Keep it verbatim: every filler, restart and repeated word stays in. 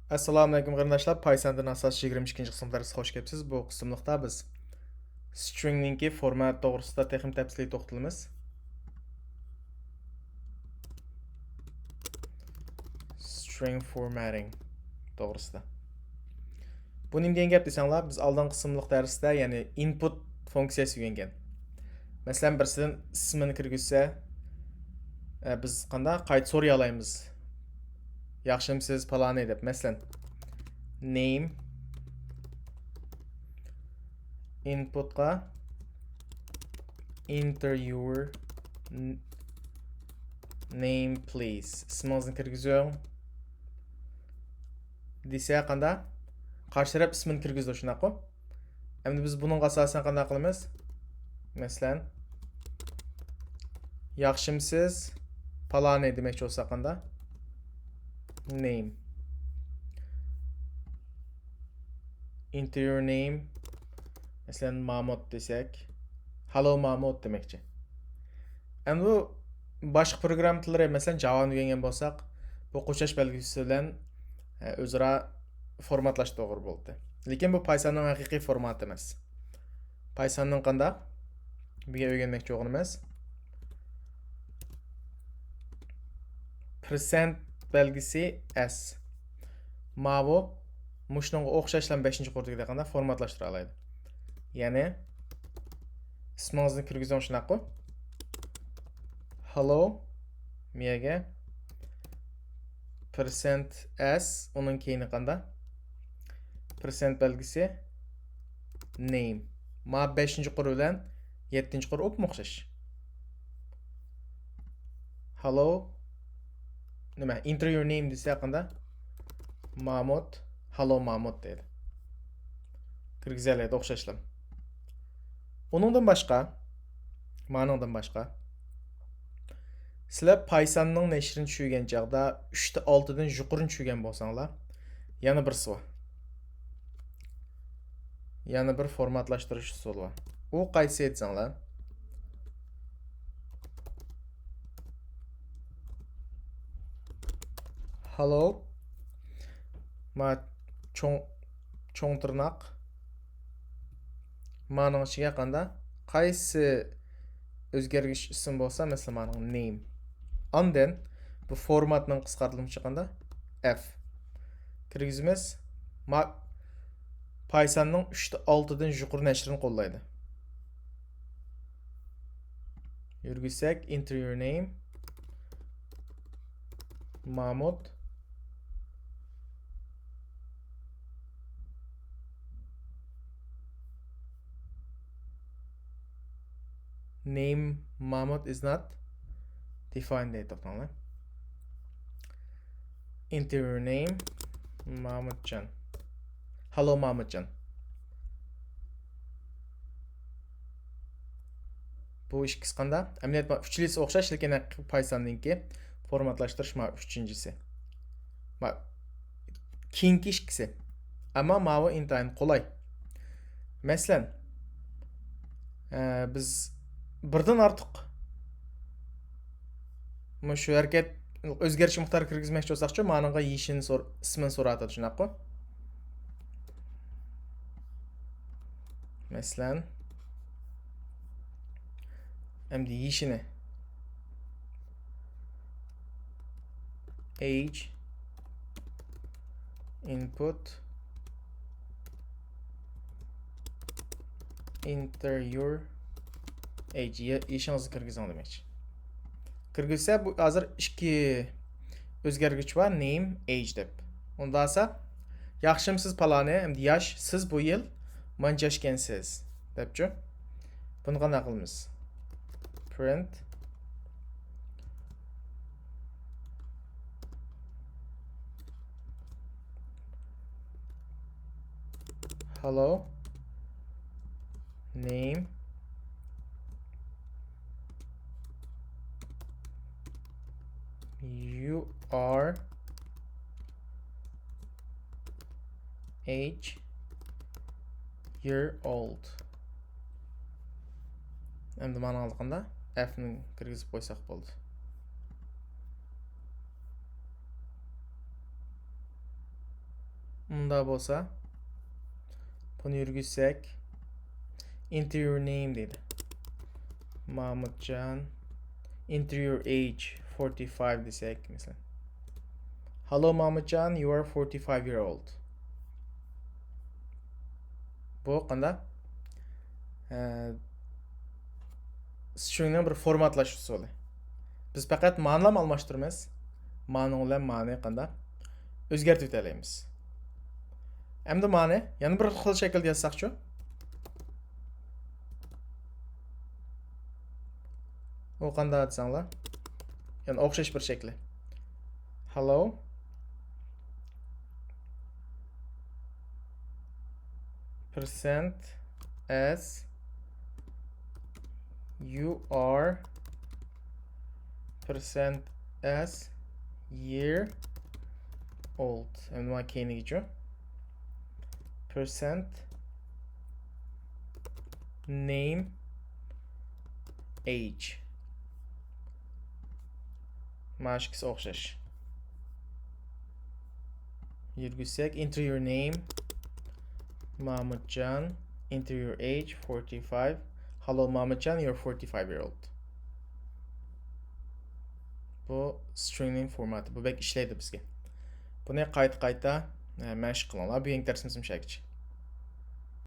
ئەسسالامۇئەلەيكۇم قېرىنداشلار، پايساندىن ئاساس يىگىرمە ئىككىنچى قىسىم دەرسىگە خوش كەپسىز. بۇ قىسىملىقتا بىز سترىڭنىڭكى فورمات توغرىسىدا تېخىمۇ تەپسىلىي توختىلىمىز. String formatting توغرىسىدا. بۇ نېمە دېگەن گەپ دېسەڭلار، بىز ئالدىنقى قىسىملىق دەرستە، يەنى ئىنپۇت فۇنكسىيەسى ئۆگەنگەن. مەسىلەن، بىرسىدىن ئىسمىنى كىرگۈزسە، ئە، بىز قانداق قايتا سورىيالايمىز؟ ياخشىمسىز، پالانى دەپ. مەسىلەن، name، ئىنپۇتقا enter your n-، name please، ئىسمىڭىزنى كىرگۈزۈڭ دېسە قانداق؟ قارشى تەرەپ ئىسمىنى كىرگۈزىدۇ، شۇنداققۇ؟ ئەمدى بىز بۇنىڭغا ئاساسەن قانداق قىلىمىز؟ مەسىلەن، ياخشىمسىز، پالانى دېمەكچى بولساق قانداق؟ Name. Enter your name. مەسىلەن، مامۇت دېسەك، Hello مامۇت دېمەكچى. ئەمدى بۇ باشقا پروگرامما تىللىرى، مەسىلەن، جاۋانى ئۆگەنگەن بولساق، بۇ قوشاش بەلگىسى بىلەن، ئە، ئۆزئارا فورماتلاش توغرا بولدى. لېكىن بۇ پايساننىڭ ھەقىقىي فورماتى ئەمەس. پايساننىڭ قانداق؟ بىر ئۆگەنمەكچى بولغىنىمىز پىرسەنت بەلگىسى ئەس. ماۋۇ مۇشۇنىڭغا ئوخشاشلا بەشىنچى قۇردىكىدەك قانداق فورماتلاشتۇرالايدۇ. يەنى ئىسمىڭىزنى كىرگۈزۈڭ، شۇنداققۇ؟ Hello مىيەگە. پىرسەنت ئەس، ئۇنىڭ كەينى قانداق؟ پىرسەنت بەلگىسى name. ما بەشىنچى قۇر بىلەن يەتتىنچى قۇر ئوپمۇ ئوخشاش. Hello. نېمە؟ Enter your name دېسە قانداق؟ مامۇت. Hello مامۇت دەيدۇ. كىرگۈزەلەيدۇ ئوخشاشلا. ئۇنىڭدىن باشقا، مانىڭدىن باشقا، سىلەر پايساننىڭ نەشرىنى چۈشۈرگەن چاغدا ئۈچتە ئالتىدىن يۇقىرىنى چۈشۈرگەن بولساڭلار، يەنە بىرسى بار. يەنە بىر فورماتلاشتۇرۇش ئۇسۇلى بار. ئۇ قايسى دېسەڭلار؟ Hello. ما چوڭ، چوڭ تىرناق. مانىڭ ئىچىگە قاندا؟ قايسى ئۆزگەرگۈچ ئىسىم بولسا، مەسىلەن، مانىڭ name. ئاندىن بۇ فورماتنىڭ قىسقارتىلمىشى قاندا؟ F. كىرگۈزىمىز. ما-، پايساننىڭ ئۈچتە ئالتىدىن يۇقىرى نەشرىنى قوللايدۇ. يۈرگۈزسەك، enter your name. مامۇت. Name مامۇت is not defined دەيدۇ، توختاڭلار. Enter your name. مامۇتجان. Hello مامۇتجان. بۇ ئىككىسى قاندا؟ ئەمەلىيەت ما ئۈچىلىسى ئوخشاش، لېكىن ھەقىقىي پايساندىنكى فورماتلاشتۇرۇش ما ئۈچىنچىسى. ما كېيىنكى ئىككىسى. ئەمما ماۋۇ ئىنتايىن قولاي. مەسىلەن، ئە، بىز بىردىن ئارتۇق مۇشۇ ھەرىكەت ئۆزگەرتىش مىقدارى كىرگۈزمەكچى بولساقچۇ، مانىڭغا يېشىنى سور-، ئىسمىنى سورىۋاتىدۇ، شۇنداققۇ؟ مەسىلەن، ئەمدى يېشىنى. Age input. Enter your age. يا-، يېشىڭىزنى كىرگۈزۈڭ دېمەكچى. كىرگۈزسە، بۇ ھازىر ئىككى ئۆزگەرگۈچ بار، name، age دەپ. ئۇندا ئالسا، ياخشىمسىز پالانى، ئەمدى ياش، سىز بۇ يىل مانچە ياش ئىكەنسىز، دەپچۇ. بۇنى قانداق قىلىمىز؟ Print. Hello. Name. You are age year old. ئەمدى مانا ئالغاندا F نى كىرگۈزۈپ قويساق بولدى. مۇنداق بولسا، بۇنى يۈرگۈزسەك، enter your name دەيدۇ. مامۇتجان، enter your age، forty-five دېسەك، مەسىلەن. Hello مامۇتجان، you are forty-five year old. بۇ قانداق؟ ئە، stringنىڭ بىر فورماتلاش ئۇسۇلى. بىز پەقەت مانىلارنى ئالماشتۇرىمىز. مانى بىلەن مانى قانداق؟ ئۆزگەرتىۋېتەلەيمىز. ئەمدى مانى يەنە بىر خىل شەكىلدە يازساقچۇ؟ ئۇ قانداق دېسەڭلار؟ يەنە ئوخشاش بىر شەكلى. Hello. Percent S you are percent S year old. ئەمدى مانا كەينىگىچۇ؟ Percent name age. مانا ئىككىسى ئوخشاش. يۈرگۈزسەك، enter your name، مامۇتجان، enter your age، forty-five. Hello مامۇتجان، you're forty-five year old. بۇ stringنىڭ فورماتى. بۇ بەك ئىشلەيدۇ بىزگە. بۇنى قايتا-قايتا، ئە، مەشىق قىلىڭلار. بۈگۈنكى دەرسىمىز مۇشۇ يەرگىچە.